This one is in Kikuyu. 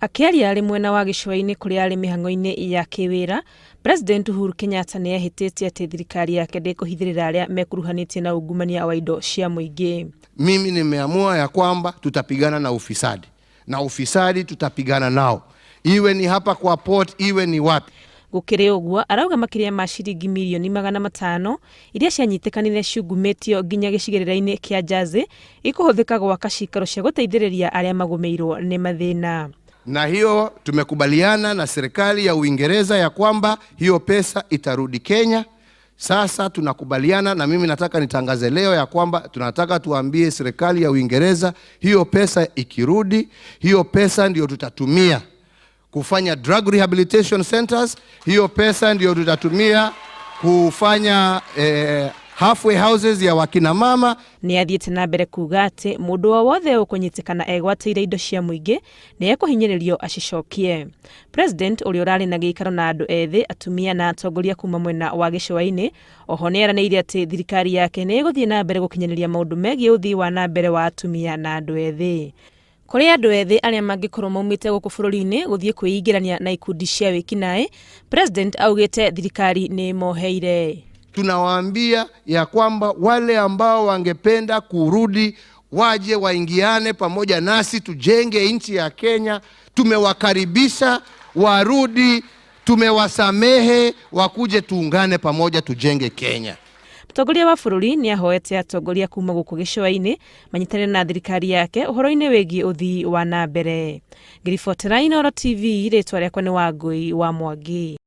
Akĩaria arĩ mwena wa gĩcũa-inĩ kũrĩa arĩ mĩhang'o-inĩ ya kĩwĩra, President Uhuru Kenyatta nĩ ehĩtĩte atĩ thirikari yake ndĩkũhithĩrĩra arĩa mekuruhanĩtie na ungumania wa indo cia mũingĩ. Mimi nimeamua ya kwamba tutapigana na ufisadi, na ufisadi tutapigana nao, iwe ni hapa kwa port, iwe ni wapi. Gũkĩrĩ ũguo, arauga makĩria ma ciringi mirioni 500 iria cianyitĩkanire ciungumĩtio nginya gĩcigĩrĩra-inĩ kĩa Jersey ikũhũthĩka gwaka cikaro cia gũteithĩrĩria arĩa magũmĩirwo nĩ mathĩna. Na hiyo tumekubaliana na serikali ya Uingereza ya kwamba hiyo pesa itarudi Kenya. Sasa tunakubaliana na mimi nataka nitangaze leo ya kwamba tunataka tuambie serikali ya Uingereza hiyo pesa ikirudi, hiyo pesa ndio tutatumia kufanya drug rehabilitation centers, hiyo pesa ndio tutatumia kufanya halfway houses ya wakina mama. Nĩ athiĩte na mbere kuga atĩ mũndũ o wothe ũkũnyitĩkana egwatĩire indo cia mũingĩ nĩ ekũhinyĩrĩrio acicokie. President ũrĩa ũrarĩ na gĩikaro na andũ ethĩ, atumia na atongoria kuma mwena wa gĩcũa-inĩ oho nĩ eranĩire atĩ thirikari yake nĩ ĩgũthiĩ na mbere gũkinyanĩria maũndũ megiĩ ũthii wa na mbere wa atumia na andũ ethĩ. Kũrĩ andũ ethĩ arĩa mangĩkorwo maumĩte gũkũ bũrũri-inĩ gũthiĩ kwĩingĩrania na ikundi cia wĩkinaĩ, President augĩte thirikari nĩ ĩmoheire. Tunawaambia ya kwamba wale ambao wangependa kurudi waje waingiane pamoja nasi tujenge nchi ya Kenya. Tumewakaribisha warudi, tumewasamehe, wakuje tuungane pamoja tujenge Kenya. Mũtongoria wa bũrũri nĩ ahoete atongoria kuma gũkũ gĩcũa-inĩ manyitanĩre na thirikari yake ũhoro-inĩ wĩgiĩ ũthii wa na mbere. Ngĩribotera Inooro TV, rĩtwa rĩakwa nĩ Wangũi wa Mwangi.